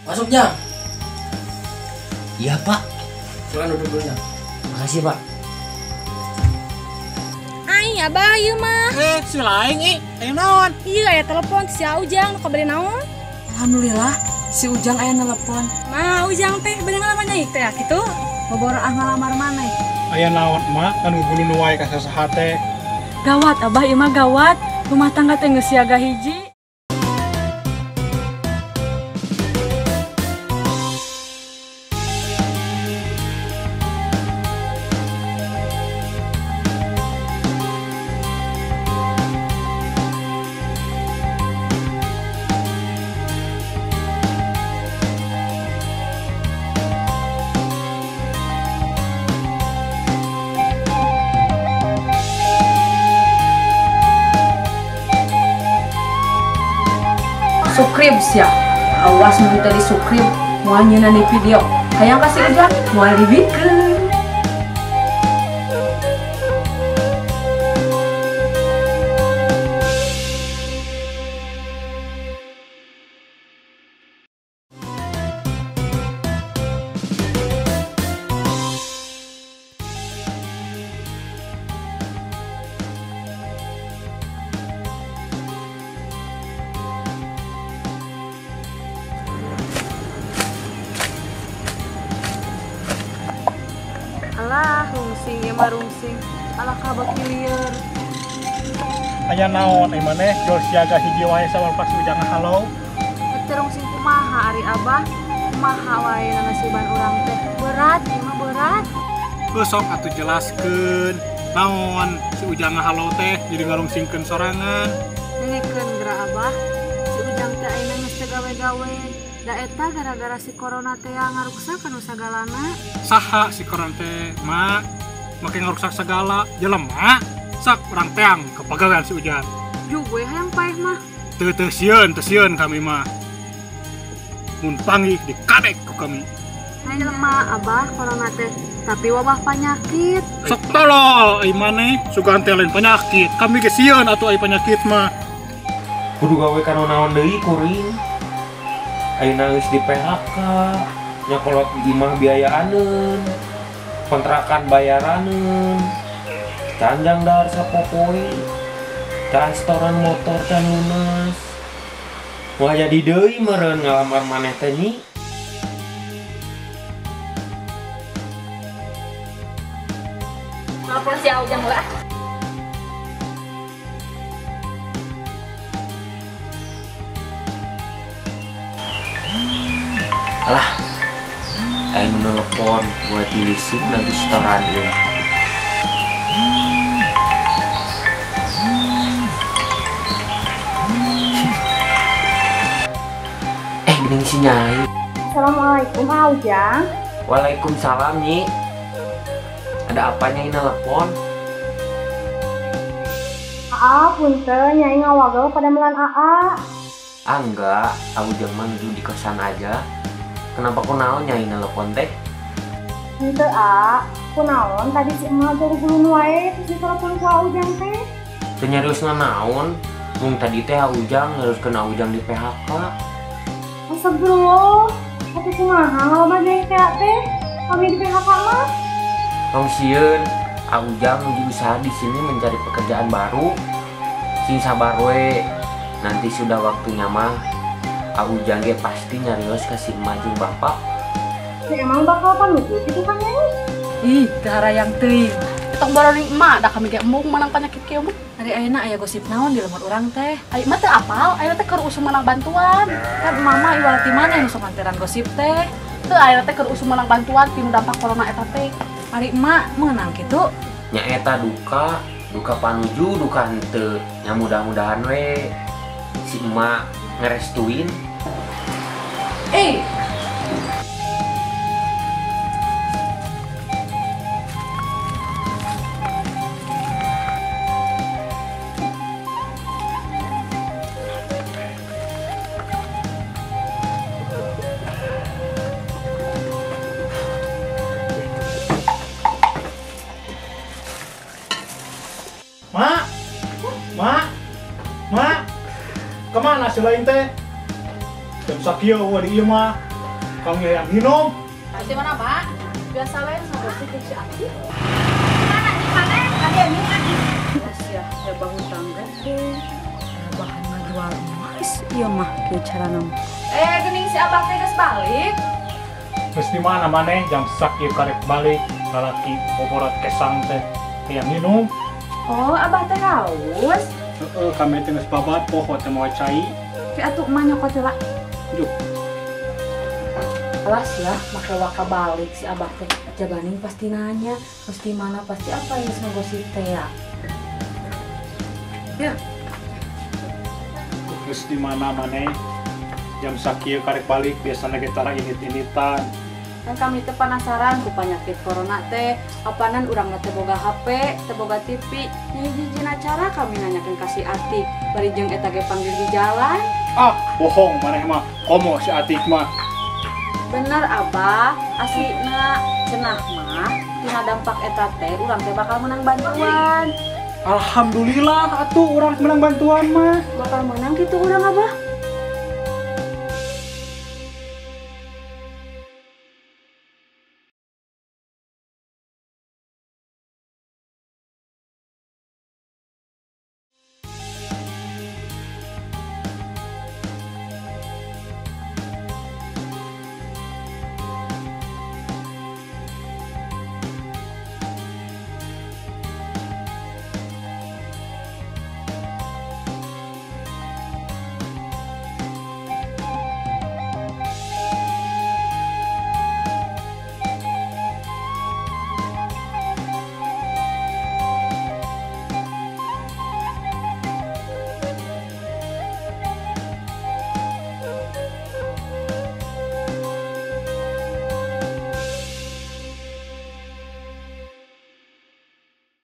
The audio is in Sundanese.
Masuk, Jang. Iya, Pak. Silakan duduk dulu, Jang. Makasih, Pak. Ai, abah ieu mah. Si lain ih, aya naon? Iya, aya telepon si Ujang nu kabari naon? Alhamdulillah, si Ujang aya telepon. Mah, Ujang teh bade ngalamar nyai teh kitu. Boboro ah ngalamar maneh. Aya naon, Mak? Kan gulung wae ka sasaha teh. Gawat, abah ieu mah gawat. Rumah tangga teh geus siaga hiji. Subscribe ya, awas mun teu di subscribe moal nyeunaan di video. Hayang kasih Ujang moal dibikeun. Alah, rungsing ya mah rungsing. Alah kabak lieur. Aya naon ai maneh jol siaga hiji wae sawal pas Ujang halo. Teu rungsing kumaha ari abah? Kumaha wae nasiban urang teh. Berat ieu mah berat. Heuh sok atuh jelaskeun. Naon si Ujang halo teh jadi ngarungsingkeun sorangan. Dengekeun geura abah. Si Ujang teh ayeuna geus teu gawe-gawe. Da eta gara-gara si corona teh ngaruksak kanu sagalana. Saha si corona teh, Mak? Make ngaruksak sagala, jelema. Sok urang teang ke pagawean si Ujang. Ju gue hayang paeh mah. Teu teu sieun kami mah. Mun panggih dikadek ku kami. Lain jelema abah corona teh, tapi wabah penyakit. Sok tolol ai maneh, sugan teh lain penyakit. Kami ge sieun atuh ai penyakit mah. Kudu gawe kana naon deui kuring. Ayeuna geus di PHK, nyakolot imah biayaaneun, kontrakan bayaraneun, canjang dahar sapopoe, can setoran motor can lunas. Moal jadi deui meureun ngalamar maneh teh nyi. Telepon si Ujang lah. Alah, ayo nelpon buat tulisin nanti setoran dia. Gini si Nyai. Assalamualaikum, Ujang. Waalaikumsalam, Nyi. Ada apa Nyai nelpon? Aa, punten, Nyai ngawagel pada melan Aa. Ah, enggak, Ujang mah nuju di kosan aja. Kenapa kunaon Nyai nelpon teh? Henteu a, kunaon tadi si emak guru-guru wae terus ditelepon ku Ujang teh. Teu nyariosna naon? Mung tadi teh Ujang neruskeun Ujang di PHK. Astagfirullah, atuh kumaha ngalamar Nyai teh? Kami di PHK mah. Tong sieun, Ujang nuju usaha di sini mencari pekerjaan baru. Sing sabar we, nanti sudah waktunya mah. Ujang ge pasti nyarios ka si emak jeung bapak. Si emang bakal panuju kitu kan Nyai? Ih, teu harayang teuing. Tong boroning emak da kami ge embung menang penyakit kieu mah. Ari ayeuna aya gosip naon di lemur urang teh? Ai mah teu apal, ayeuna teh keur usum menang bantuan. Kan mama iwal ti mana nu sok nganteran gosip teh? Teu ayeuna teh keur usum menang bantuan tinu dampak corona eta teh. Ari emak meunang kitu? Nya eta duka, duka panuju, duka henteu. Nya mudah-mudahan we si emak ngerestuin. Mak, mak, mak, kemana si lain teh? Jam sakieu eueuh di ieu mah. Kami yang minum. Di mana, Mak? Biasa we ngagosip jeung si Ati. Mana di mana? Ada ini lagi. Ya, ada hutang gede. Bahan ngajual emas, ieu mah kieu carana. Geuning si Abah teh geus balik. Geus di mana maneh jam sakieu karek balik, lalaki boborat kesang teh hayang minum. Oh, Abah teh haus. Heeh, kami teh geus babat poho teh moal cai. Ki atuh emak nyokot heula. Duh. Alas ya, make waka balik si Abah teh. Jabaning pasti nanya, terus di mana pasti apa yang ngegosip teh ya. Ya. Terus di mana maneh jam sakieu karek balik biasana ge tara init-initan. Kan kami teh penasaran ku penyakit corona teh, apanan urang mah teh boga HP, teh boga TV. Nya hiji-hijina cara kami nanyakeun ka si Atik, bari jeung eta ge panggil di jalan. Ah, bohong maneh mah, komo si Atik mah. Bener Abah, aslina cenah mah tina dampak eta teh urang teh bakal menang bantuan. Alhamdulillah atuh urang menang bantuan mah. Bakal menang kitu urang Abah.